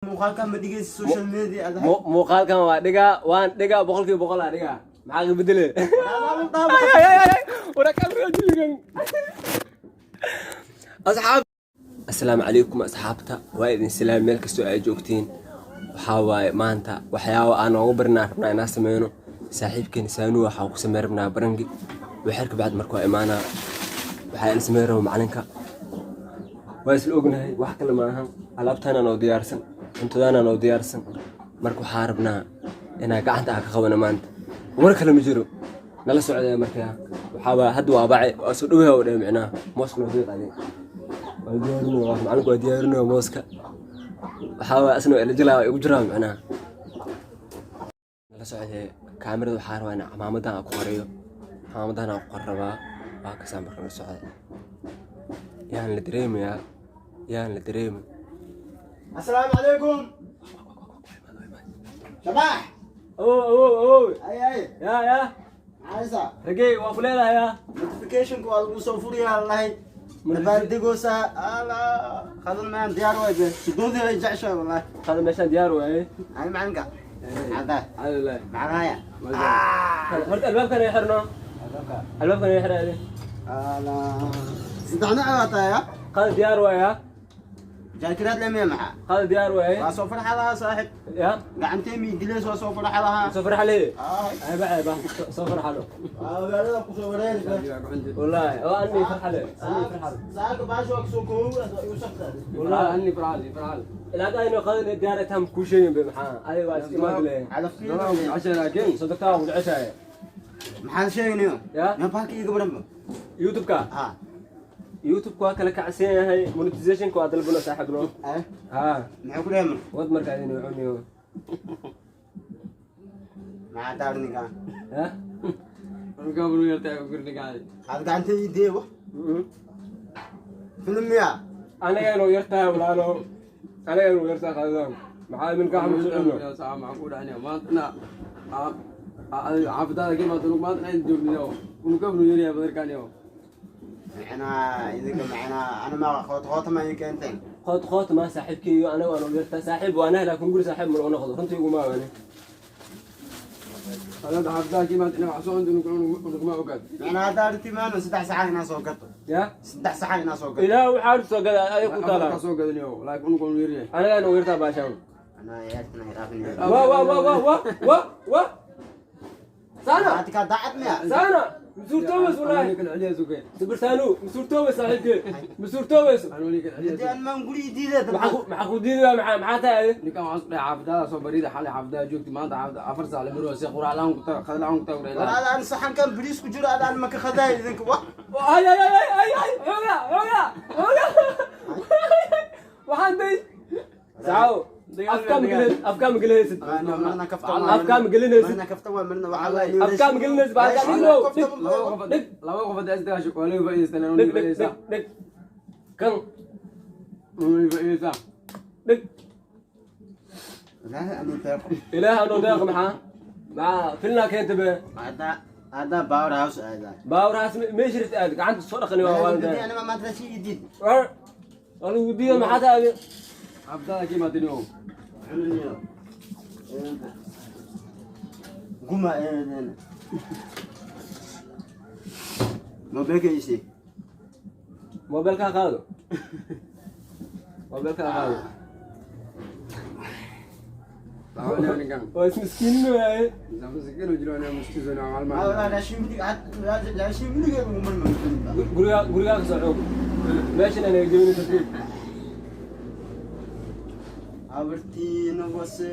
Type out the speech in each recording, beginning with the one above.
Muuqaalkan ma dhigaysa social media aad? Muuqaalkan waa dhigaa, waan dhigaa, 100% aa dhigaa. Maxaa ka bedele? Asxaab, assalaamu calaykum asxaabta, waa idin salaam meel kastoo ay joogtiin. Waxaa waaye maanta waxyaaba aan noogu barinaa rabnaa inaan sameyno. Saaxiibkeena Saanu waxaa ku sameyn rabnaa prank-i waxyar ka bacdi. Marka waa imaanaa, waxaa ila sameyn raba macalinka. Waa isla ognahay, wax kale maahan. Alaabtaana noo diyaarsan, cuntadaana noo diyaarsan. Marka waxaa rabnaa inaa gacanta aan ka qabano maanta. War kale ma jiro, nala socdaya. Markaa waxaa waa hadda waa bace, waa soo dhawaha oo dhan. Micnaha mooska noo diiqaday, waa diyaarinaya macalinku, waa diyaarinaya mooska. Waxaa waa asna waa ila jilaa, waa igu jiraa. Micnaha nala socdee. Kaamirada waxaa rabaa in camaamadan aan ku qariyo, camaamadan aan ku qor rabaa. Waa kasaa. Marka nala socda, yaan la dareemayaa, yaan la dareemin. Asalaamu calaykum, shabax. Awow, awow, awow. Ay, ay. Yaa yaa. Maxaysa? Ragey waa ku leedahay yaa. Notificationka waa lagu soo furiyaa lahayd. Dabaaldegoosa ala qadan maan diyaar waay be sudoodii ay jeceshahay wallahi. Qada meeshaan diyaar waaye. Ay, macalinka cada. Alhamdulilah. Macnahaya. Horta albaabkan ay xirno, albaabkan ay xiraade. Ala saddex nooc waa tahay. Qada diyaar waaye ha. Jaakiraad lemiya maxaa? Qada diyaar waaye. Waa soo farxa lahaa, saaxib. Ya. Gacantee mii dileys, waa soo farxa lahaa. Soo farxa lee. Ayba ayba, soo farxalo. Waa magaalada kusoo wareeri. Wallahi oo anni farxale, anni farxale. Saaka baasha waa kusoo koow igu shaqtaa. Wallahi anni farxal farxal. Ilaa aynu qadana diyaar tam ku sheegin be. Maxaa ay waa istimaad lee. Calafkiina. Casha laakiin. Sodogtaa ku jeceshahay. Maxaan sheegnayo? Ya. Ma baalka iiga baranba? YouTube-ka. Ha. YouTube-ka waa kala kacsan yahay, monetization-ka waa dalbano, saaxiibno. Eh. Ha. Maxay ku dhahay marka? Wad marka idin cuniyo. Maxaa daar ninkaan? Ha. Gabru yartay ku gurnigaay. Aad gacanta ii deewa film miya? Anaga inuu yartahay, walaalo, anaga inuu yartahay qadadan. Maxaa iminka xamusu cunno? Saa maxaa ku dhacnay maanta? Xaafadaada ka imaado maanta inaan joogniyo unu gabru yaryahay badarkaaniyo. Macnaa idinka, macnaa ana ma qoot qoota ma ii keenteen? Qoot qoot ma saaxiibkeyga, anaga waan yartahay saaxiib, waana laakiin guri saaxiib ma noqdo runtii iguma waane. Hadda xaafadaada ka imaado inaan wax soo cunto unugma ogaad. Macnaa hadda arrintii maano 3 saxan inaa soo gato. Ya. 3 saxan inaa soo gato. Ilaah waxaa soo gada adig ku Afartaa taalaa. Soo gadaniyo laakiin unugu unu yaryahay. Anaga inuu yartahay baashaan. Anaa ciyaartana hilaafin. Wa wa wa wa wa wa wa sana. Atika daacad miya? Sana masuurtoobays wallahi. Kala celiya sugay. Sibirsaanu masuurtoobays saaxiibkey, masuurtoobays. Anuu kala Hadii celiya. aan maan gurigi diiday. Maxaa ku diidaya? Maxaa tahay adi? Ninkan waxaan isku dhahay xaafadaada soo barida xalay xaafadaada joogti, maanta xaafada 4 saac la marwa si quraac la'aan ku tago, qada la'aan ku tago. War aan saxankan bariis ku jiro adaan ma ka khadaay idinka wa. Ay ay ay ay ay, xooga xooga xooga, waxaan day saaw afkaa magelin, afkaa magelinaysid. Marna kaftan. Afkaa magelinaysid. Marna kaftan waa, marna waxaa waaye. Afkaa magelinaysid baa halkaa dhigno. Laba qof, laba qof hadda isdagaasho waa laga faa'iidaystaan. Dhig Anu dhig. faa'iidaysaa. Dhig dhig kan. Anu faa'iidaysaa. Dhig. Wallaahi ani deeqo. Ilaah anoo deeq. Maxaa filnaa keenta be? Hadda power house aadaa. Baawrahaas meeshiris aad gacanta soo dhaqani waa Hadii waalida. ana maanta raashin ii diid. Adigu diida, maxaa tahay adi? Xaafadaada ka imaataniyo. Cununiyo. Guma eedena. Mobilka isi. Mobilkaa qaado, mobilkaa qaado. Ninkan waa ismiskiinin waaye. miskiin jiro miskiin. Raashin weligeed ugu marma. Gurigaa, gurigaa ka soo xoog meeshan anaga jebini, tartiib. Habartiina wase.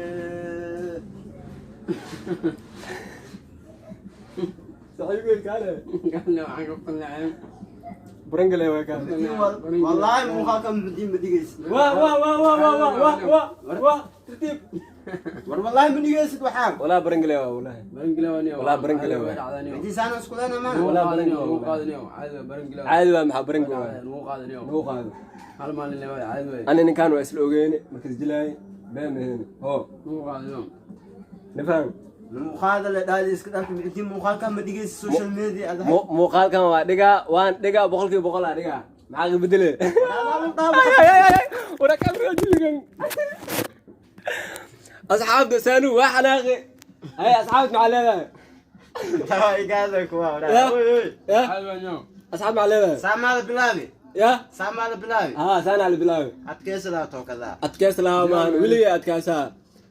Saaxiibkey kaale. Waxaan ka qalnacay. Barangale waa kaale. Wallaahi muuqaalka madiin ma dhigaysid. Wa wa wa wa wa wa wa wa wa, tartiib. War wallaahi ma dhigaysid waxaan. Walaa barangale waa wallahi. Walaa barangale waa. Intiisaan isku leena maana. Walaa barangale waa. Caadi waa, maxaa barangale waa nagu qaado. Hal maalin le caadi waay. Ani ninkaan waa isla ogeyne markas jilaay been maheen ho. Nagu qaadaniyo. Nifaham. Muuqaada la dhaali iska dhaaf, intii muuqaalka ma dhigaysid social media aad. Muuqaalkan waa dhigaa, waan dhigaa, 100% aa dhigaa. Maxaa ka bedele? Asxaabta, Saanu waa xanaaqi. Hay, asxaabta, maxaa leedahay? Igaada kuwa. Ya. Oy. Ya. Caadi waa nyo. Asxaab, maxaa leedahay? Saamaada bilaabi. Ya. Saamaada bilaabi. Haa, saanaa la bilaabay. Adkeysadaa tookada. Adkeys lahaa maahan, weligay adkaasaa.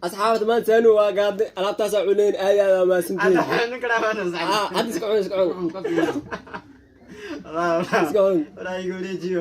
Asxaabta, maanta Saanu waa gaadnay, alaabtaasaa cuneyn. Aad iyo aad aa mahadsantihiin. Ninka dhaafana. Haa, hadda iska cun, iska cun, iska cun. Waraa igu wareejiyo.